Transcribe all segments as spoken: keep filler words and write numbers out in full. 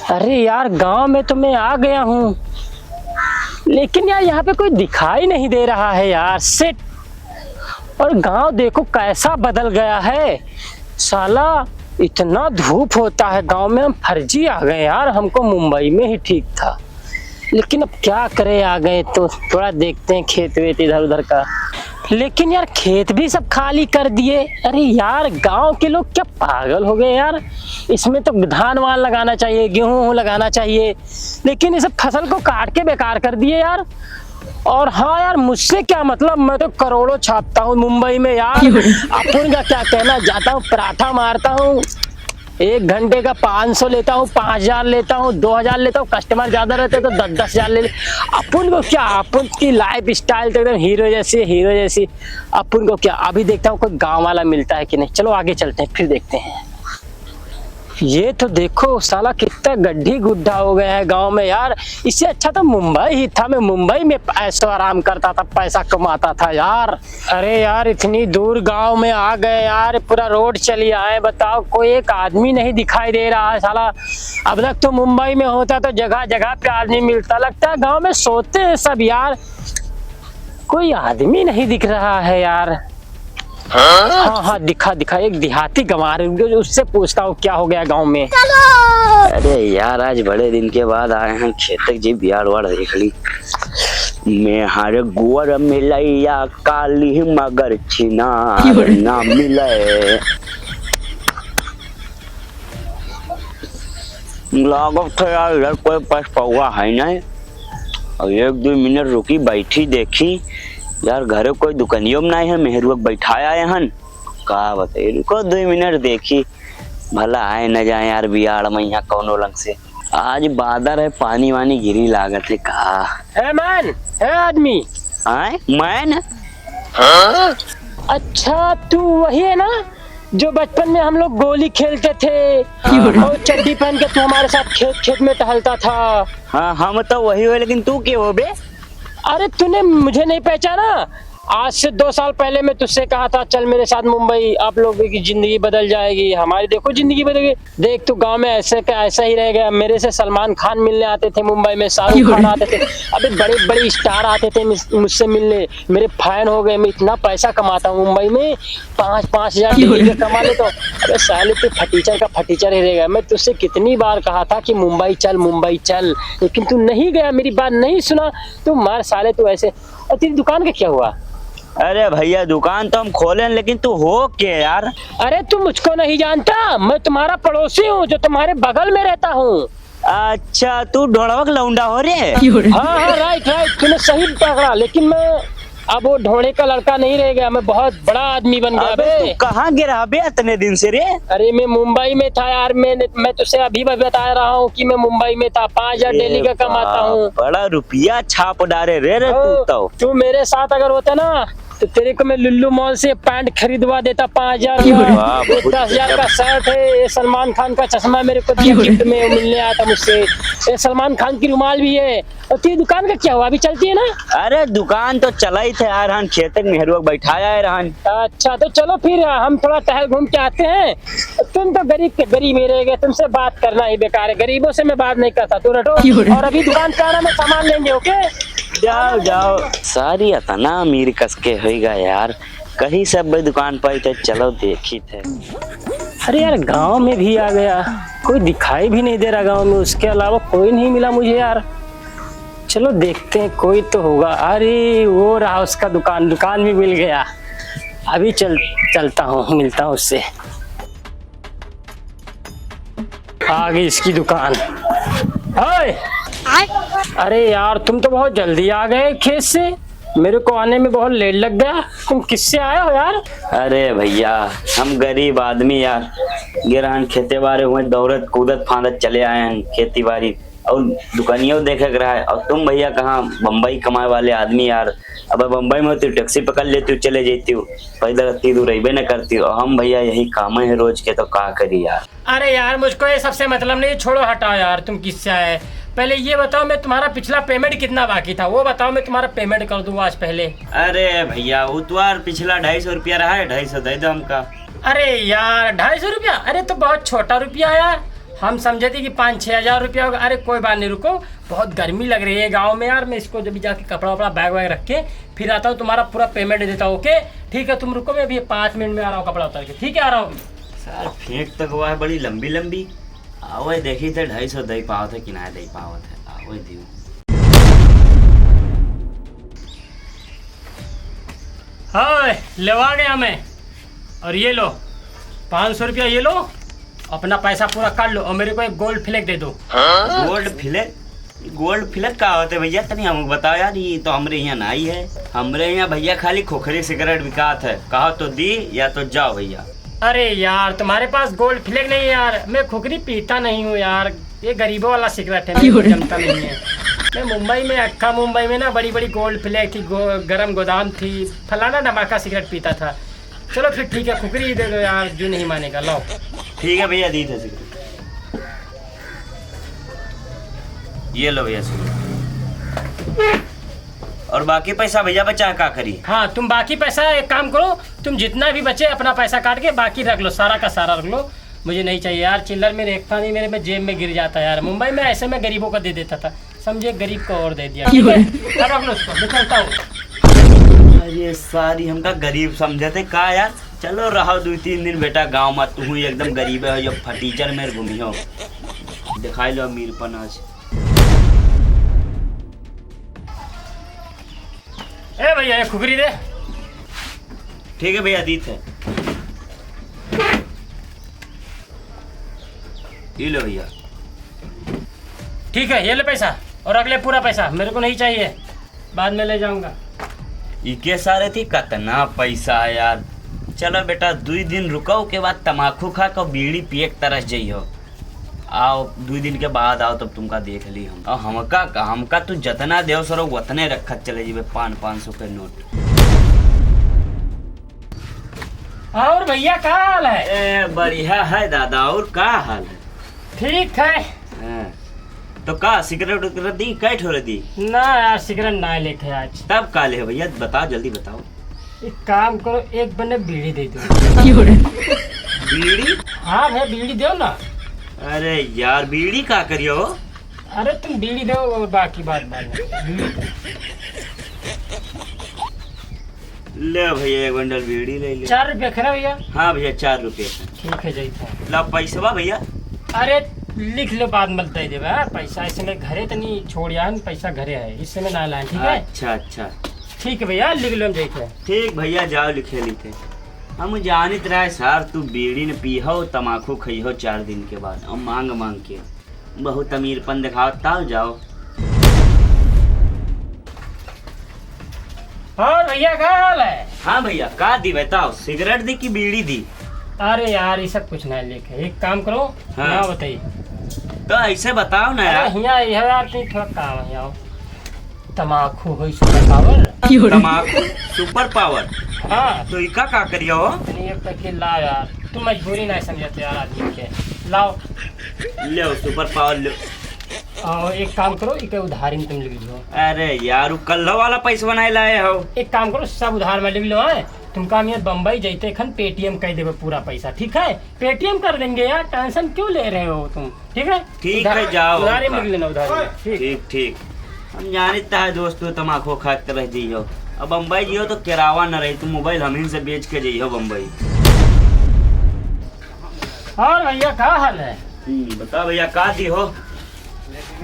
अरे यार, गांव में तो मैं आ गया हूँ, लेकिन यार, यहाँ पे कोई दिखाई नहीं दे रहा है यार। Shit। और गांव देखो कैसा बदल गया है साला, इतना धूप होता है गांव में। हम फर्जी आ गए यार, हमको मुंबई में ही ठीक था, लेकिन अब क्या करें, आ गए तो थोड़ा देखते हैं खेत वेत इधर उधर का। लेकिन यार, खेत भी सब खाली कर दिए। अरे यार, गांव के लोग क्या पागल हो गए यार? इसमें तो धान वान लगाना चाहिए, गेहूं वहूं लगाना चाहिए, लेकिन ये सब फसल को काट के बेकार कर दिए यार। और हाँ यार, मुझसे क्या मतलब, मैं तो करोड़ों छापता हूँ मुंबई में यार। क्यों रे? अपन का क्या कहना, जाता हूँ पराठा मारता हूँ, एक घंटे का पाँच सौ लेता हूँ, पाँच हजार लेता हूँ, दो हजार लेता हूँ, customer ज्यादा रहते तो दस दस हजार ले ले। अपन को क्या, अपन की लाइफ स्टाइल तो एकदम हीरो जैसी है, हीरो जैसी। अपन को क्या, अभी देखता हूँ कोई गाँव वाला मिलता है कि नहीं। चलो आगे चलते हैं, फिर देखते हैं। ये तो देखो साला, कितना गड्ढी गुड्ढा हो गया है गांव में यार। इससे अच्छा तो मुंबई ही था, मैं मुंबई में ऐशो आराम करता था, पैसा कमाता था यार। अरे यार, इतनी दूर गांव में आ गए यार, पूरा रोड चली आए, बताओ, कोई एक आदमी नहीं दिखाई दे रहा है साला। अब तक तो मुंबई में होता तो जगह जगह पे आदमी मिलता, लगता है गांव में सोते हैं सब यार, कोई आदमी नहीं दिख रहा है यार। हाँ? हाँ, हाँ, दिखा, दिखा, एक देहाती गंवार है, उससे पूछता हूँ क्या हो गया गांव में। अरे यार, आज बड़े दिन के बाद आए हैं खेत जी, बियाड़ वाड़ देख ली। मेहर गुअर मिलैया काली मगर छिनार ना मिले। लागत है यार, इधर कोई पछपौआ है नहीं। और एक दो मिनट रुकी, बैठी, देखी यार, घरे कोई दुकनियो में नहीं है, मेहरुआ के बैठाया आए हन। का बताई, रुको दो मिनट देखी, भला आए न जाए यार, बियाड़ में यहाँ कौनो लंग से। आज बादर है, पानी वानी गिरी लागत है का। ए मैन, ए आदमी। आए? मैन? अच्छा, तू वही है ना जो बचपन में हम लोग गोली खेलते थे और चड्डी पहन के तू हमारे साथ खेत खेत में टहलता था? हाँ, हम तो वही हो, लेकिन तू के हो बे? अरे, तूने मुझे नहीं पहचाना? आज से दो साल पहले मैं तुझसे कहा था, "चल मेरे साथ मुंबई, आप लोगों की जिंदगी बदल जाएगी।" हमारी देखो, जिंदगी बदल गई। देख, तू गांव में ऐसे का ऐसा ही रह गया। मेरे से सलमान खान मिलने आते थे मुंबई में, शाहरुख खान आते थे, अबे बड़े बड़े स्टार आते थे मुझ-, मुझसे मिलने। मेरे फैन हो गए। मैं इतना पैसा कमाता हूँ मुंबई में, पाँच पाँच हजार डेली का कमा लेता हूँ। अबे साले, तू फटीचर का फटीचर ही रह गया। मैं तुझसे कितनी बार कहा था कि मुंबई चल, मुंबई चल, लेकिन तू नहीं गया, मेरी बात नहीं सुना। तू मार साले, तू ऐसे। और तेरी दुकान का क्या हुआ? अरे भैया, दुकान तो हम खोलें, लेकिन तू हो के यार? अरे, तू मुझको नहीं जानता, मैं तुम्हारा पड़ोसी हूँ जो तुम्हारे बगल में रहता हूँ। अच्छा, तू ढोड़वा के लौंडा हो रे? हाँ, हाँ, राइट, राइट, तूने सही पकड़ा, लेकिन मैं अब वो ढोड़े का लड़का नहीं रह गया, मैं बहुत बड़ा आदमी बन गया अबे, बे। तू कहाँ गिरा बे इतने दिन से रे? अरे, मैं मुंबई में था यार, मैं, मैं तुझसे अभी भी बता रहा हूँ कि मैं मुंबई में था, पाँच हजार ए डेली का कमाता बाप, हूँ। बड़ा रुपया छाप डारे रे, रे तू हाँ, तो। तू मेरे साथ अगर होता ना, तो तेरे को मैं लुल्लू मॉल से पैंट खरीदवा देता पाँच हजार का। वाह, ये बहुत दस हजार का गजब। शर्ट है, ये सलमान खान का चश्मा मेरे को दिया गिफ्ट में, मिलने आया था मुझसे। ये सलमान खान की रुमाल भी है। और तेरी दुकान का क्या हुआ, अभी चलती है ना? अरे, दुकान तो चलाई थे यार, हम खेते में मेहरुआ बैठाया है रहन। अच्छा, तो चलो फिर, हम थोड़ा टहल घूम के आते हैं। तुम तो गरीब के गरीब ही रह गए, तुमसे बात करना ही बेकार है, गरीबों से मैं बात नहीं करता। तू रटो। और अभी दुकान पे आना, मैं सामान लेंगे, ओके? जाओ, जाओ। सारी अतना अमीर कस के होइगा यार, कहीं से अब्बे दुकान पाई थे, चलो देखी थे। अरे यार, गांव में भी आ गया, कोई दिखाई भी नहीं दे रहा गांव में, उसके अलावा कोई नहीं मिला मुझे यार। चलो देखते हैं, कोई तो होगा। अरे, वो रहा उसका दुकान, दुकान भी मिल गया। अभी चल, चलता हूँ, मिलता हूँ उससे। आ गई इसकी दुकान। ओए! अरे यार, तुम तो बहुत जल्दी आ गए खेत से, मेरे को आने में बहुत लेट लग गया। तुम किससे आए हो यार? अरे भैया, हम गरीब आदमी यार, गिरहन खेते बारे हुए, दौड़त कूदत फांदत चले आए हैं खेती बाड़ी। और दुकानियों देखे के रहा है। और तुम भैया कहाँ, बम्बई कमाए वाले आदमी यार, अब बम्बई में होती, टैक्सी पकड़ लेती, चले जाती, पैदल इतनी दूर अइबे न करती। और हम भैया यही काम है रोज के, तो का करी यार। अरे यार, मुझको ये सबसे मतलब नहीं, छोड़ो, हटाओ यार, तुम किससे आए? पहले ये बताओ, मैं तुम्हारा पिछला पेमेंट कितना बाकी था, वो बताओ, मैं तुम्हारा पेमेंट कर दूँ आज पहले। अरे भैया, वो तुम्हारा पिछला ढाई सौ रुपया रहा है, ढाई सौ दे दो हमका। अरे यार, ढाई सौ रुपया? अरे, तो बहुत छोटा रुपया है यार। हम समझे थे कि पाँच छः हज़ार रुपया होगा। अरे कोई बात नहीं, रुको, बहुत गर्मी लग रही है गाँव में यार। मैं इसको जब जाके कपड़ा वपड़ा, बैग वैग रख के फिर आता हूँ, तुम्हारा पूरा पेमेंट देता हूँ। ओके, ठीक है, तुम रुको, मैं अभी पाँच मिनट में आ रहा हूँ कपड़ा उतार के। ठीक है, आ रहा हूँ। सार फेंक तक हुआ है बड़ी लंबी लंबी। आवे देखी थे ढाई सौ दे पावत है कि ना दे पावत है। आवे दियो। हाँ, लेवा गया मैं। और ये लो, पाँच सौ रुपया ये लो, अपना पैसा पूरा कर लो और मेरे को एक गोल्ड फ्लेग दे दो। गोल्ड फ्लेग? गोल्ड फ्लेग का होते भैया? तनी हमको बताओ यार, ये तो हमरे यहाँ नाई है। हमरे यहाँ भैया खाली खोखरी सिगरेट बिकात है। कहो तो दी या तो जाओ भैया। अरे यार, तुम्हारे पास गोल्ड फ्लेग नहीं है यार, मैं खुकरी पीता नहीं हूँ यार, ये गरीबों वाला सिगरेट है, मेरे को जमता नहीं है। मैं मुंबई में, अक्खा मुंबई में ना बड़ी बड़ी गोल्ड फ्लेग थी, गो-, गरम गोदाम थी, फलाना धमाका सिगरेट पीता था। चलो फिर ठीक है, खुकरी ही दे दो यार, जो नहीं मानेगा, लाओ। ठीक है भैया, दी थे सिगरेट। ये लो भैया, सुनो। और बाकी पैसा भैया बचा है, का करी? हाँ, तुम बाकी पैसा एक काम करो, तुम जितना भी बचे अपना पैसा काट के बाकी रख लो, सारा का सारा रख लो, मुझे नहीं चाहिए यार। चिल्लर में रखता नहीं, मेरे में जेब में गिर जाता है यार। मुंबई में ऐसे मैं गरीबों को दे देता था, समझे, गरीब को और दे दिया। ठीक है? अब रख लो उसको, मैं चलता हूँ। अरे सारी हमका गरीब समझे थे का यार? चलो रहो दो तीन दिन बेटा गाँव में, तू ही एकदम गरीब है, जो फटीचर में घूमी हो। दिखाई लो अमीरपन आज। ए भैया, ये खुकरी दे। ठीक है भैया, दीत है। ये लो भैया। ठीक है, ये ले पैसा और अगले पूरा पैसा मेरे को नहीं चाहिए, बाद में ले जाऊंगा। इके सारे थी, कतना पैसा है यार। चलो बेटा, दुई दिन रुको, के बाद तमाकू खा के बीड़ी पिए के तरस जइहो। आओ, दुई दिन के बाद आओ, तब तुमका देख ली हम। और हमका का, हमका तू जतना देव सरो, उतने रखत चले जीबे, पान, पाँच सौ के नोट। और भैया, का हाल है? ए, बढ़िया है दादा, और का हाल है? ठीक है। हाँ। तो का सिगरेट उगरेट दी, कै ठोरे दी? ना यार, सिगरेट ना लेके आज। तब का ले भैया, बताओ, जल्दी बताओ। एक काम करो, एक बने बीड़ी दे दो। बीड़ी? हाँ भैया, बीड़ी दो ना। अरे यार, बीड़ी का करियो? अरे तुम बीड़ी दो और बाकी बात बाद में। बीड़ी दो। ले भैया, एक बंडल बीड़ी ले ले। चार रुपया के ना भैया? हाँ भैया, चार रुपया के। ठीक है, जैसा। ला पैसवा भैया। अरे लिख लो, बाद में दे देबे। हाँ, पैसा इस समय घरे तनी छोड़ आन, पैसा घरे है, इस समय ना लाए, ठीक है? अच्छा, अच्छा। ठीक है भैया, लिख लो, हम जैसे। ठीक भैया, जाओ लिखे लिखे। हम जानित रहे सार, तू बीड़ी न पीहो, तमाकू खइहो चार दिन के बाद, हम मांग मांग के। बहुत अमीरपन दिखावत, ताव जाओ। और भैया, का हाल है? हाँ भैया, का दी बताओ, सिगरेट दी कि बीड़ी दी? अरे यार, ये सब कुछ ना लेके, एक काम करो, हाँ। यहाँ बताइए। तो ऐसे बताओ ना अरे यार। हियाँ ये है यार, कि थोड़ा काम है, आओ। तमाकू होई सुपर पावर। तमाकू सुपर पावर? हाँ। तो इका का करिया हो? तनी एक पैकेट ला यार, तू मजबूरी ना समझते यार आदमी के। लाओ। ले सुपर पावर ले। और एक काम करो, इके उधारी में तुम लिख लो। अरे यार, वो कल्ला वाला पैसा बनाए लाए हो। एक काम करो, सब उधार में लिख लो, हैं? तुमका हम यहाँ बम्बई जैते खन पेटीएम कर देबे पूरा पैसा, ठीक है? पेटीएम कर देंगे यार, टेंशन क्यों ले रहे हो तुम, ठीक है? ठीक है, जाओ। उधारी में लिख लेना, उधारी में। ठीक। ठीक, ठीक। हम जानित है दोस्तों, तमाकू खात रह जइहो। अब बम्बई जियो तो किरावा न रही, तुम मोबाइल हम ही से बेच के जइहो बम्बई। और भैया, का हाल है? हम्म, बता भैया, का दी हो?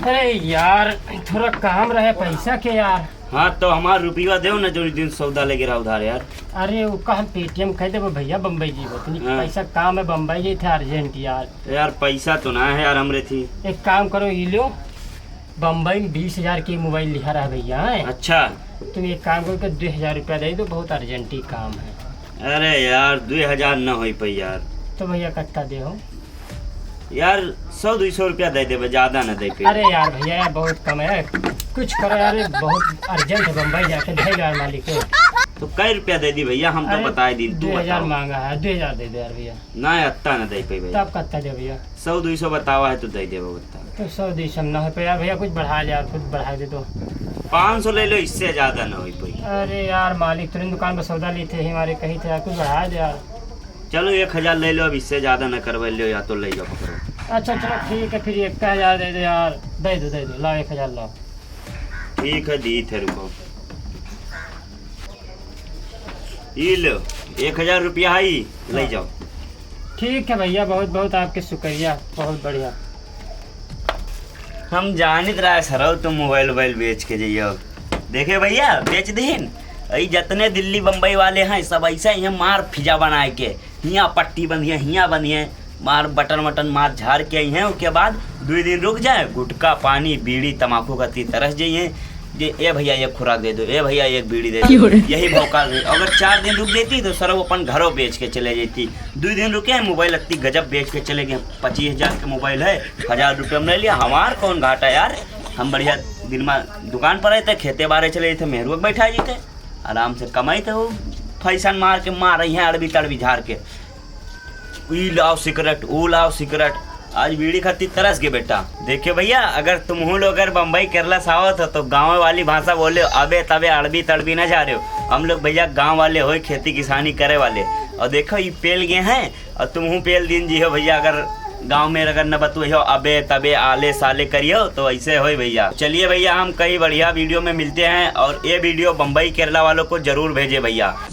अरे यार, थोड़ा काम रहे पैसा के यार। हाँ, तो हमार रुपया देव ना, जो दिन सौदा लेके रहा उधार यार। अरे, वो का हम पेटीएम कर देबो भैया, बम्बई जी, इतनी हाँ। पैसा काम है, बम्बई जी थे अर्जेंट यार। यार, पैसा तो ना है यार हमरे थी। एक काम करो, ये लो, बम्बई में बीस हजार के मोबाइल लिहा रहा भैया, हैं? अच्छा। तुम एक काम करो कि दो हजार रुपया दे दो, बहुत अर्जेंटी काम है। अरे यार, दो हजार न होई पई यार। तो भैया, कत्ता दे हो? यार, सौ दो सौ रुपया दे देबे, ज्यादा न दे पे। अरे यार भैया, यार बहुत कम है, कुछ करो यार, बहुत अर्जेंट है, बम्बई जाके दे दो यार मालिक को। तो कै रुपया दे दी भैया, हम तो अरे, बताए दी, तू दो हजार बताओ। मांगा है, दो हजार दे दो यार भैया। ना, अत्ता न दे पे भैया। तब कत्ता दे भैया? सौ दो सौ बतावा है तो दे देबो, बता। तो सौ दो सौ ना हो पे यार भैया, कुछ बढ़ा ले यार, कुछ बढ़ा दे दो। पाँच सौ ले लो, इससे ज्यादा ना होई पाई। अरे यार मालिक, तुरंत दुकान पर सौदा लेते ही हमारे कही थे यार, कुछ बढ़ा दे यार। चलो एक हजार ले लो, अब इससे ज्यादा ना करवा लो, या तो ले जाओ पकड़ो। अच्छा, चलो ठीक है, फिर एक हजार दे दो यार। दे दो, दे दो, लाओ, एक हजार लाओ। ठीक है, दी थे, रुको। ई लो, एक हजार रुपया है, ले जाओ। ठीक है भैया, बहुत बहुत आपके शुक्रिया, बहुत बढ़िया। हम जानित रहा सरऊ, तुम मोबाइल वोबाइल बेच के जइयो। देखे भैया, बेच दीन। ई जतने दिल्ली बम्बई वाले हैं, सब ऐसे ही हैं, मार फिजा बनाए के, हियाँ पट्टी बंधिए, हियाँ बंधिए, मार बटन वटन मार झाड़ के आई हैं। उसके बाद दुई दिन रुक जाए, गुटखा, पानी, बीड़ी, तमाकू का ती तरस जाइए। जे, "ए भैया, एक खुराक दे दो, ए भैया, एक बीड़ी दे दो।" यही भौकाल रही। अगर चार दिन रुक देती तो सरऊ अपन घरों बेच के चले जाती। दुई दिन रुके हैं, मोबाइल अत्ती गजब बेच के चले गए। पच्चीस हजार के मोबाइल है, हजार रुपया में ले लिया। हमार कौन घाटा यार, हम बढ़िया दिन में दुकान पर रहते, खेते बारे चले जाते, मेहरुआ के बैठा जाते, आराम से कमाई थे। वो फैशन मार के मार रही हैं, अड़बी तड़बी झाड़ के, "ई लाओ सिगरेट, ऊ लाओ सिगरेट।" आज बीड़ी खातिर तरस गए बेटा। देखिए भैया, अगर तुमहू लोग अगर बम्बई केरला से आवत हो तो गाँव वाली भाषा बोले, अबे तबे अड़बी तड़बी ना झाड़े हो। हम लोग भैया गाँव वाले होए, खेती किसानी करे वाले। और देखो, ई पेल गए हैं और तुमहू पेल दिन जी हो भैया। अगर गाँव में अगर न बतुए हो, अबे तबे आले साले करियो तो ऐसे होए भैया। चलिए भैया, हम कई बढ़िया वीडियो में मिलते हैं और ये वीडियो बम्बई केरला वालों को जरूर भेजे भैया।